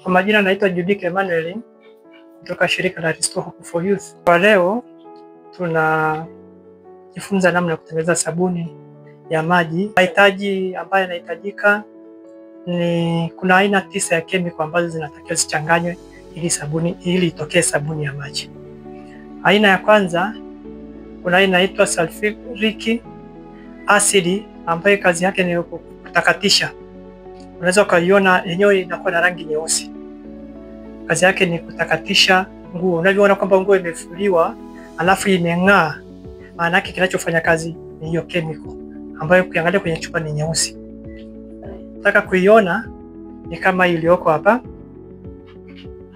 Kwa majina naitwa Judith Emmanuel kutoka shirika la Restore Hope for Youth. Kwa leo tunajifunza namna ya kutengeneza sabuni ya maji. Mahitaji ambayo yanahitajika ni kuna aina 9 ya kemikali ambazo zinatakiwa zichanganywe ili sabuni ili itokee sabuni ya maji. Aina ya kwanza, kuna aina inaitwa sulfuric acid ambayo kazi yake ni kutakatisha. Unaweza ukaiona yenyewe inakuwa na rangi nyeusi. Kazi yake ni kutakatisha nguo. Unavyoona kwamba nguo imefuliwa alafu imeng'aa, maana yake kinachofanya kazi ni hiyo chemical ambayo ukiangalia kwenye chupa ni nyeusi. Nataka kuiona ni kama iliyoko hapa.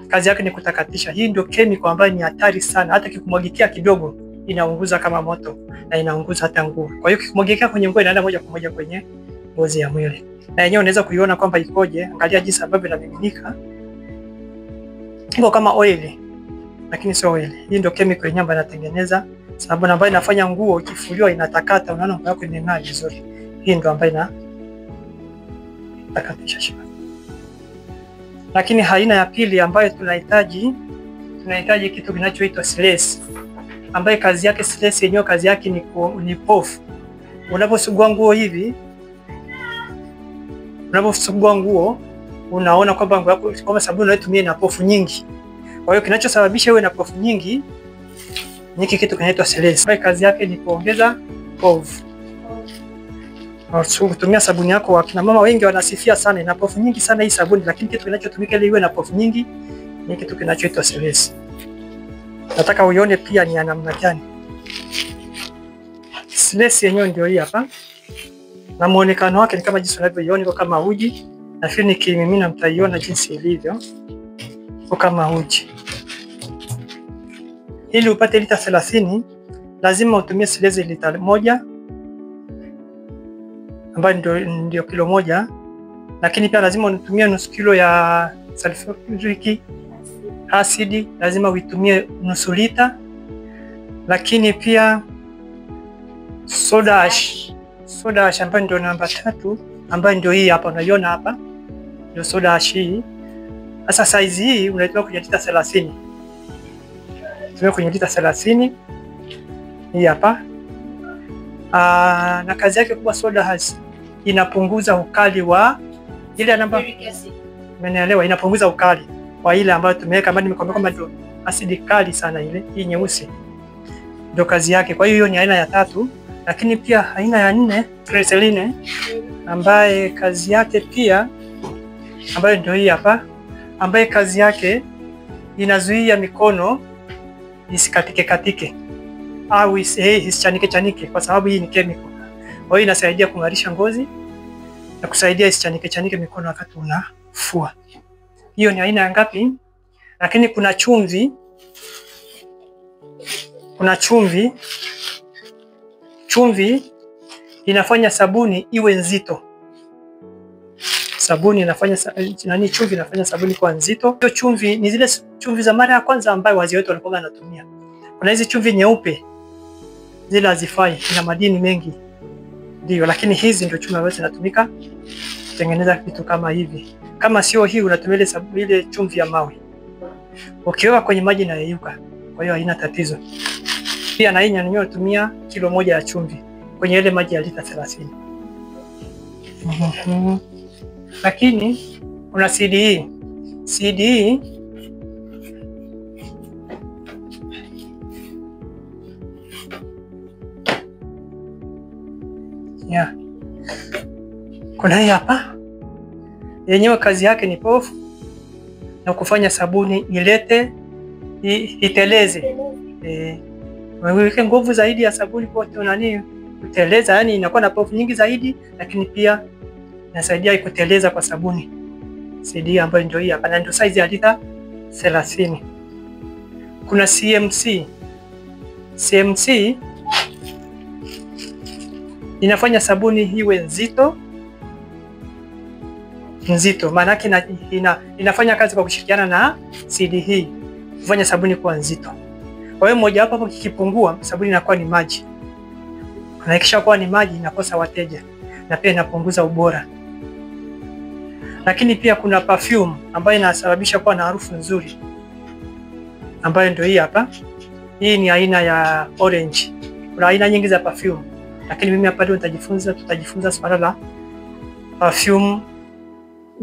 Kazi yake ni kutakatisha. Hii ndio chemical ambayo ni hatari sana, hata kikumwagikia kidogo inaunguza kama moto na inaunguza hata nguo. Kwa hiyo kikumwagikia kwenye nguo inaenda moja kwa moja kwenye ngozi ya mwili. Na yenyewe unaweza kuiona kwamba ikoje, angalia jinsi ambavyo inamiminika. Iko kama oil, lakini sio oil. Hii ndio chemical yenyewe ambayo inatengeneza sabuni ambayo inafanya nguo ikifuliwa inatakata, unaona nguo yako imeng'aa vizuri. Hii ndio ambayo inatakatisha shida. Lakini aina ya pili ambayo tunahitaji kitu kinachoitwa silesi, ambayo kazi yake silesi yenyewe kazi yake ni pofu. Unaposugua nguo hivi, unaposugua nguo unaona kwamba nguo yako kama sabuni unayotumia ina pofu nyingi. Kwa hiyo kinachosababisha iwe na pofu nyingi ni hiki kitu kinaitwa silesi. Ambayo kazi yake ni kuongeza povu. Kutumia sabuni yako, akina mama wengi wanasifia sana ina pofu nyingi sana hii sabuni, lakini kitu kinachotumika ili iwe na pofu nyingi ni kitu kinachoitwa silesi. Nataka uione pia ni ya namna gani. Silesi yenyewe ndio hii hapa. Na muonekano wake ni kama jinsi unavyoiona, iko kama uji. Nafikiri nikimimina mtaiona jinsi ilivyo. Iko kama uji. Ili upate lita 30 lazima utumie silesi lita 1 ambayo ndio kilo 1, lakini pia lazima utumie nusu kilo ya sulfuric acid, lazima uitumie nusu lita, lakini pia soda ash. Soda ash ambayo ndio namba 3, ambayo ndio hii hapa unaiona hapa, ndio soda ash hii. Sasa size hii unaitumia kwenye lita 30. Tumia kwenye lita 30 hii hapa. Na kazi yake kubwa soda ash inapunguza ukali wa ile namba, umenielewa, inapunguza ukali wa ile ambayo tumeweka, ambayo nimekuambia kwamba ndio asidi kali sana ile hii nyeusi, ndio kazi yake. Kwa hiyo hiyo ni aina ya 3. Lakini pia aina ya 4 glycerin, ambaye kazi yake pia, ambayo ndio hii hapa, ambaye kazi yake inazuia mikono isikatike katike au isichanike chanike, kwa sababu hii ni chemical. Kwa hiyo inasaidia kung'arisha ngozi na kusaidia isichanike chanike mikono wakati unafua. Hiyo ni aina ya ngapi? Lakini kuna chumvi. Kuna chumvi. Chumvi inafanya sabuni iwe nzito. Sabuni inafanya nani, chumvi inafanya sabuni kuwa nzito. Hiyo chumvi ni zile chumvi za mara ya kwanza ambayo wazee wetu walikuwa wanatumia. Kuna hizi chumvi nyeupe, zile hazifai, ina madini mengi. Ndio, lakini hizi ndio chumvi ambazo zinatumika kutengeneza vitu kama hivi. Kama sio hii unatumia ile chumvi ya mawe. Ukiweka kwenye maji inayeyuka. Kwa hiyo haina tatizo. Pia na hii nyanyo tumia kilo 1 ya chumvi kwenye ile maji ya lita 30. Lakini kuna CDE. CDE yeah. Kuna hii hapa. Yenyewe kazi yake ni pofu na kufanya sabuni ilete iteleze. Weke nguvu zaidi ya sabuni kwa nani kuteleza, yani inakuwa na pofu nyingi zaidi, lakini pia inasaidia kuteleza kwa sabuni. CD ambayo ndio hii hapa, na ndio size ya lita 30. Kuna CMC. CMC inafanya sabuni iwe nzito. Nzito maana yake inafanya kazi kwa kushirikiana na CD hii kufanya sabuni kuwa nzito. Kwa hiyo moja hapo kikipungua sabuni inakuwa ni maji. Na ikisha kuwa ni maji inakosa wateja na pia inapunguza ubora. Lakini pia kuna perfume ambayo inasababisha kuwa na harufu nzuri, ambayo ndio hii hapa. Hii ni aina ya orange. Kuna aina nyingi za perfume, lakini mimi hapa leo tutajifunza swala la perfume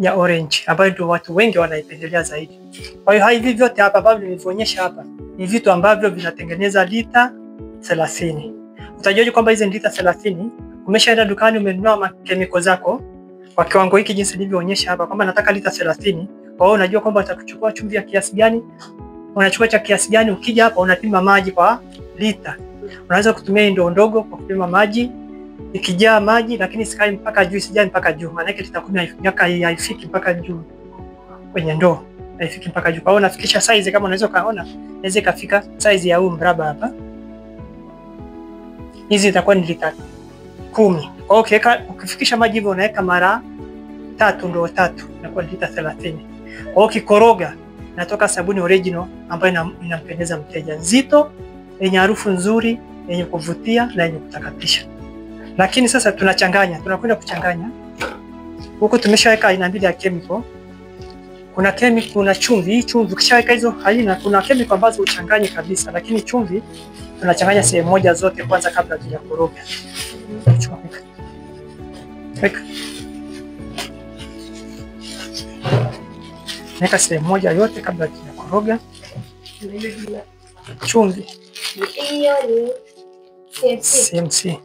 ya orange ambayo ndio watu wengi wanaipendelea zaidi. Kwa hiyo hivi vyote hapa ambavyo nilivyoonyesha hapa ni vitu ambavyo vinatengeneza lita 30. Utajuaje kwamba hizi ni lita 30? Umeshaenda dukani umenunua kemiko zako kwa kiwango hiki jinsi nilivyoonyesha hapa kwamba nataka lita 30. Kwa hiyo unajua kwamba utakuchukua chumvi ya kiasi gani, unachukua cha kiasi gani. Ukija hapa unapima maji kwa lita. Unaweza kutumia ndoo ndogo kwa kupima maji. Ikijaa maji lakini sikai mpaka juu, sijai mpaka juu. Maana yake lita 10 haifiki mpaka juu kwenye ndoo. Haifiki mpaka juu. Kwa hiyo unafikisha size, kama unaweza kaona, inaweza ikafika size ya huu mraba hapa. Hizi itakuwa ni lita 10. Kwa hiyo ukifikisha maji hivyo unaweka mara 3, ndoo 3 inakuwa lita 30. Kwa hiyo ukikoroga natoka sabuni original ambayo inampendeza mteja, nzito, yenye harufu nzuri, yenye kuvutia na yenye kutakatisha. Lakini sasa tunachanganya, tunakwenda kuchanganya. Huko tumeshaweka aina mbili ya chemical. Kuna chemical, kuna chumvi. Hii chumvi ukishaweka hizo aina, kuna chemical ambazo uchanganye kabisa, lakini chumvi tunachanganya sehemu moja zote kwanza kabla hatujakoroga. Weka. Weka sehemu moja yote kabla hatujakoroga. Chumvi. Hiyo ni CMC.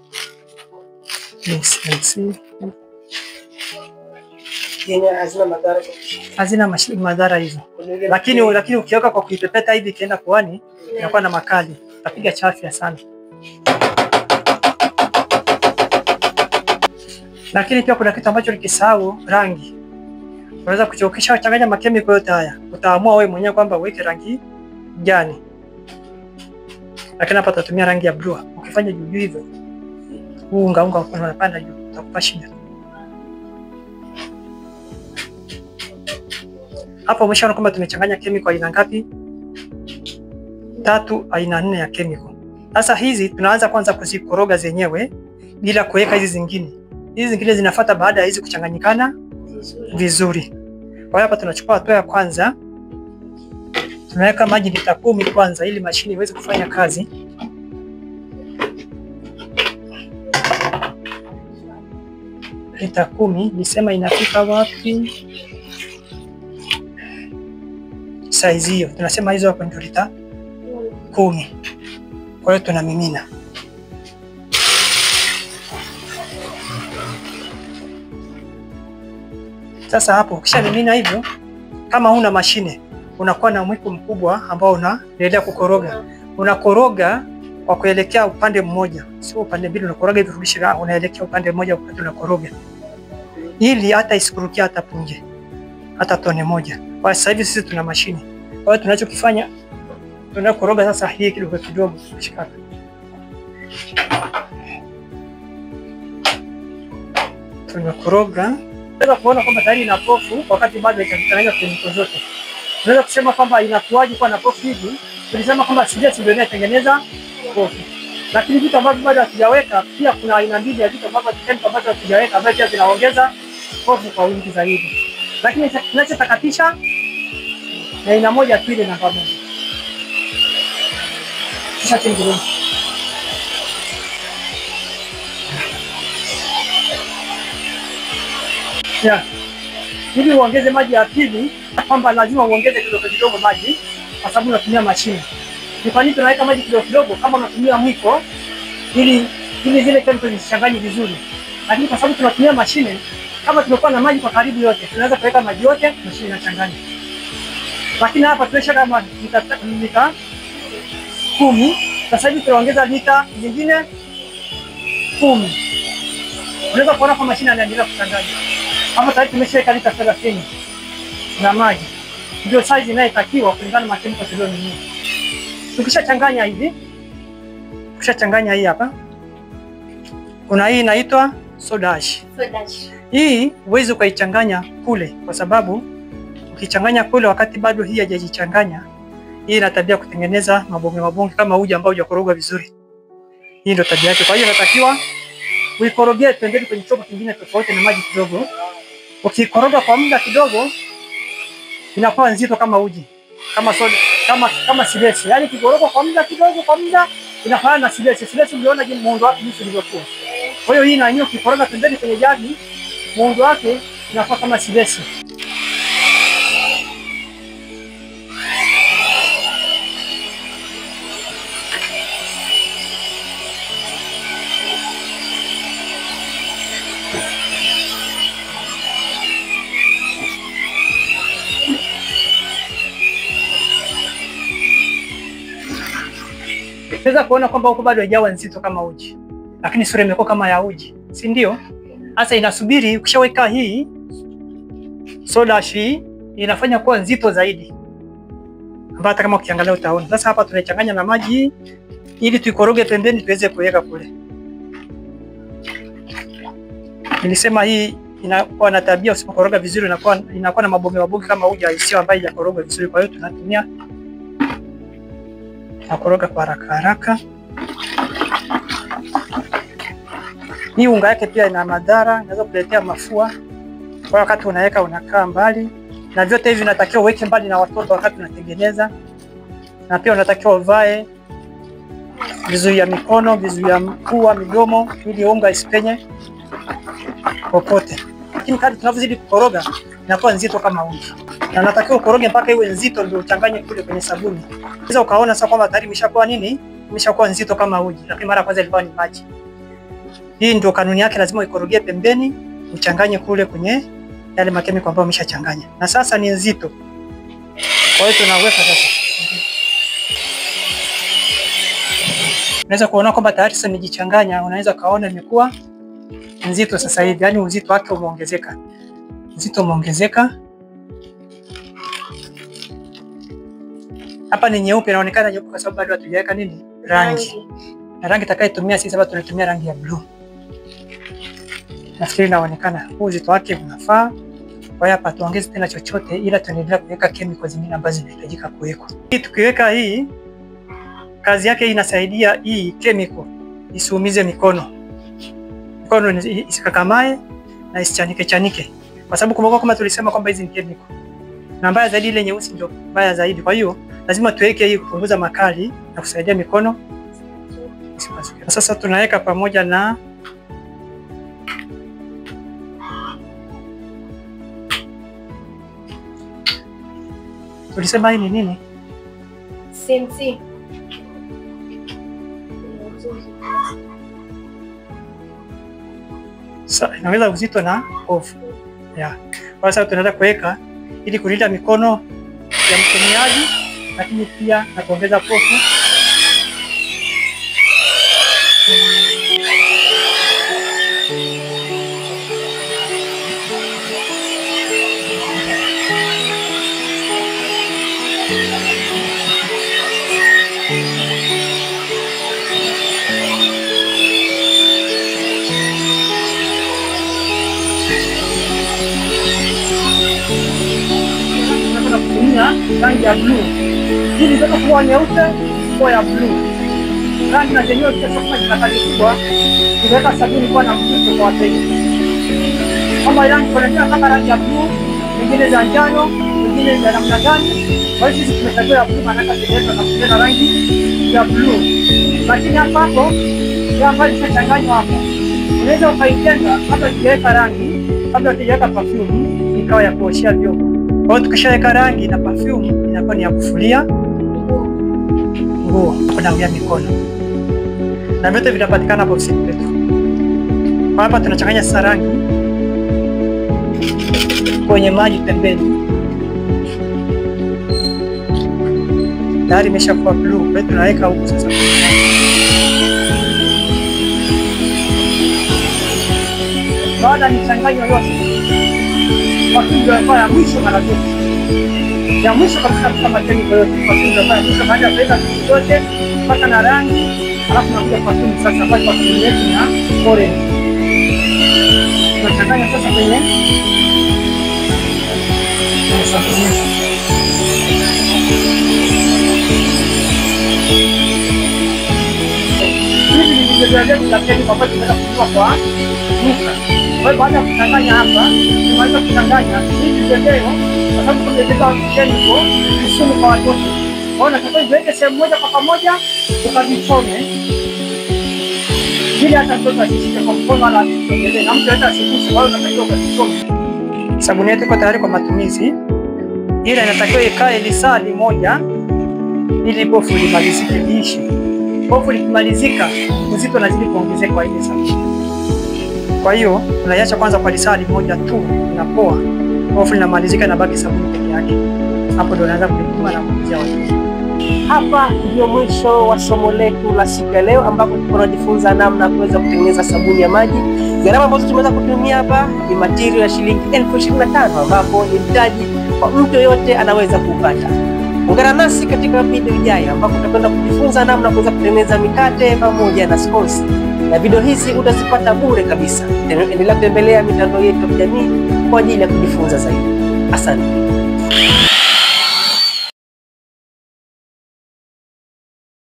CMC. Hazina madhara hizo. Lakini ukiweka kwa kuipepeta hivi ikienda puani inakuwa na makali, utapiga chafya sana. Lakini pia kuna kitu ambacho nikisahau, rangi. Unaweza kuchokisha changanya makemiko yote haya, utaamua wewe mwenyewe kwamba uweke rangi gani. Lakini hapa tutatumia rangi ya blue. Ukifanya juu juu hivyo, huu unga unapanda juu, utakupa shida. Hapo umeshaona kwamba tumechanganya chemical aina ngapi? 3, aina 4 ya chemical. Sasa hizi tunaanza kwanza kuzikoroga zenyewe bila kuweka hizi zingine. Hizi zingine zinafuata baada ya hizi kuchanganyikana vizuri. Kwa hiyo hapa tunachukua hatua ya kwanza. Tunaweka maji lita 10 kwanza ili mashine iweze kufanya kazi. Lita 10, nisema inafika wapi? Size hiyo. Tunasema hizo hapo ndio lita 10. Kwa hiyo tunamimina. Sasa hapo ukishamimina hivyo, kama huna mashine, unakuwa na mwiko mkubwa ambao unaendelea kukoroga. Unakoroga kwa kuelekea upande mmoja, sio upande mbili. Unakoroga hivi rudisha, unaelekea upande mmoja wakati unakoroga, ili hata isikurukia hata punje, hata tone moja. Kwa sasa hivi sisi tuna mashine. Kwa hiyo tunachokifanya, tunakoroga sasa hii kidogo kidogo, shikaka. Tunakoroga. Unaweza kuona kwamba tayari ina pofu wakati bado haijachanganywa kemiko zote. Unaweza kusema kwamba inakuaje kuwa na pofu hivi? Tulisema kwamba asilia ndio inatengeneza pofu. Lakini vitu ambavyo bado hatujaweka, pia kuna aina mbili ya vitu ambavyo ambazo hatujaweka ambavyo pia zinaongeza pofu kwa wingi zaidi. Lakini kinachotakatisha ni aina moja tu, ile namba 1. Kisha chini. Yeah. Ili uongeze maji ya pili, kwamba lazima uongeze kidogo kidogo maji kwa sababu unatumia mashine. Ni kwa nini tunaweka maji kidogo kidogo kama unatumia mwiko ili zile chemicals zisichanganye vizuri. Lakini kwa sababu tunatumia mashine, kama tumekuwa na maji kwa karibu yote, tunaweza kuweka maji yote, mashine inachanganya. Lakini hapa tumesha kama lita 10, sasa hivi tunaongeza lita nyingine 10. Unaweza kuona kwa mashine inaendelea kuchanganya. Hapa tayari tumeshaweka lita 30 na maji. Ndio size inayotakiwa kulingana na chemical tuliyonunua. Tukishachanganya hivi, tukishachanganya hii hapa, kuna hii inaitwa soda ash. Soda ash. Hii huwezi ukaichanganya kule kwa sababu ukichanganya kule wakati bado hii haijajichanganya, hii ina tabia kutengeneza mabonge mabonge kama uji ambao hujakoroga vizuri. Hii ndio tabia yake. Kwa hiyo inatakiwa uikorogee pembeni kwenye chombo kingine tofauti na maji kidogo. Ukikoroga kwa muda kidogo inakuwa nzito kama uji, kama soda, kama silesi. Yaani ukikoroga kwa muda kidogo, kwa muda inafanana na silesi. Silesi uliona jinsi muundo wake jinsi ulivyokuwa. Kwa hiyo hii na yenyewe ukikoroga pembeni kwenye jagi, muundo wake inakuwa kama silesi. Unaweza kuona kwamba huko bado haijawa nzito kama uji, lakini sura imekuwa kama ya uji, si ndio? Sasa inasubiri, ukishaweka hii soda ash hii inafanya kuwa nzito zaidi, ambapo hata kama ukiangalia utaona. Sasa hapa tunaichanganya na maji ili tuikoroge pembeni tuweze kuweka kule. Nilisema hii inakuwa na tabia, usipokoroga vizuri inakuwa na mabonge mabonge kama uji isiyo ambayo haijakoroga vizuri. Kwa hiyo tunatumia nakoroga kwa haraka haraka. Hii unga yake pia ina madhara, inaweza kuletea mafua. Kwa wakati unaweka unakaa mbali. Na vyote hivi unatakiwa uweke mbali na watoto wakati unatengeneza. Na pia unatakiwa uvae vizuia mikono, vizuia pua, midomo ili unga isipenye popote. Lakini kadri tunavyozidi kukoroga inakuwa nzito kama uji. Na natakiwa ukoroge mpaka iwe nzito ndio uchanganye kule kwenye sabuni. Unaweza ukaona sasa kwamba tayari imeshakuwa nini? Imeshakuwa nzito kama uji, lakini mara kwanza ilikuwa ni maji. Hii ndio kanuni yake, lazima uikorogie pembeni, uchanganye kule kwenye yale makemiko ambayo umeshachanganya. Na sasa ni nzito. Kwa hiyo tunaweka sasa. Unaweza kuona kwamba tayari sasa imejichanganya, unaweza kaona imekuwa nzito sasa hivi, yani uzito wake umeongezeka. Uzito umeongezeka. Hapa ni nyeupe, inaonekana nyeupe kwa sababu bado hatujaweka nini? Rangi. Na rangi tutakayotumia sisi hapa tunatumia rangi ya blue. Nafikiri inaonekana huu uzito wake unafaa. Kwa hiyo hapa tuongeze tena chochote, ila tunaendelea kuweka chemicals zingine ambazo zinahitajika kuwekwa. Hii tukiweka hii, kazi yake inasaidia hii chemical isiumize mikono. Mikono isikakamae na isichanike chanike. Kwa sababu kumbuka kama tulisema kwamba hizi ni chemical. Na mbaya zaidi ile nyeusi ndio mbaya zaidi. Kwa hiyo lazima tuweke hii kupunguza makali na kusaidia mikono isipasuke. Sasa tunaweka pamoja na tulisema hii ni nini? CMC. Sasa inaweza uzito na povu. Yeah. Kwa sababu tunaweza kuweka ili kulinda mikono ya mtumiaji, lakini pia na kuongeza povu. Rangi ya blue. Hii inaweza kuwa nyeupe au ya blue. Rangi na zenyewe pia sio kama kazi kubwa, inaweka sabuni kwa na mvuto kwa wateja. Kama rangi kuna kama rangi ya blue, nyingine za njano, nyingine za namna gani. Kwa hiyo sisi tumechagua ya blue maana yake na kutengeneza rangi ya blue. Lakini hapa hapo ya ambayo imechanganywa hapo, unaweza ukaitenga hata ukiweka rangi, kabla hujaweka perfume ikawa ya kuoshea vyombo. Kwa hiyo tukishaweka rangi na perfume inakuwa ni ya kufulia nguo, kunawia mikono. Na vyote vinapatikana hapo ofisini kwetu. Kwa hapa tunachanganya sasa rangi kwenye maji pembeni. Tayari imeshakuwa blue, kwa hiyo tunaweka huku sasa. Baada ya michanganyo yote, perfume ya mwisho mara zote. Ya mwisho kabisa kama chemical yote, perfume ya mwisho baada ya kuweka vitu vyote mpaka na rangi, alafu nakuja perfume sasa, kwa perfume yetu na orange. Tunachanganya sasa kwenye sabuni. Hivi ni vigezo vyetu vya chemical ambazo tunaweza kununua kwa duka. Kwa Kwa hiyo baada ya kuchanganya hapa, tumaliza kuchanganya hivi vibebeo, kwa sababu tumebeba chemical ni sumu kwa watoto. Kwa hiyo natakiwa viweke sehemu moja kwa pamoja, ukavichome ili hata mtoto asishike kwa mkono wala asisogelee, na mtu yoyote asiguse, kwa hiyo unatakiwa ukavichome. Sabuni yetu iko tayari kwa matumizi, ila inatakiwa ikae lisaa moja ili pofu limalizike, liishe. Pofu likimalizika, uzito unazidi kuongezeka kwa ile sabuni. Kwa hiyo unaiacha kwanza kwa lisaa moja tu, inapoa. Pofu linamalizika, inabaki sabuni peke yake. Hapo ndio unaanza kuipima na kuuzia watoto. Hapa ndio mwisho wa somo letu la siku ya leo, ambapo tulikuwa tunajifunza namna ya kuweza kutengeneza sabuni ya maji. Gharama ambazo tumeweza kutumia hapa ni material ya shilingi 25,000, ambapo ni mtaji kwa mtu yoyote anaweza kuupata. Ungana nasi katika video ijayo, ambapo tutakwenda kujifunza namna ya kuweza kutengeneza mikate pamoja na scones, na video hizi utazipata bure kabisa. Endelea kutembelea mitandao yetu ya kijamii kwa ajili ya kujifunza zaidi. Asante.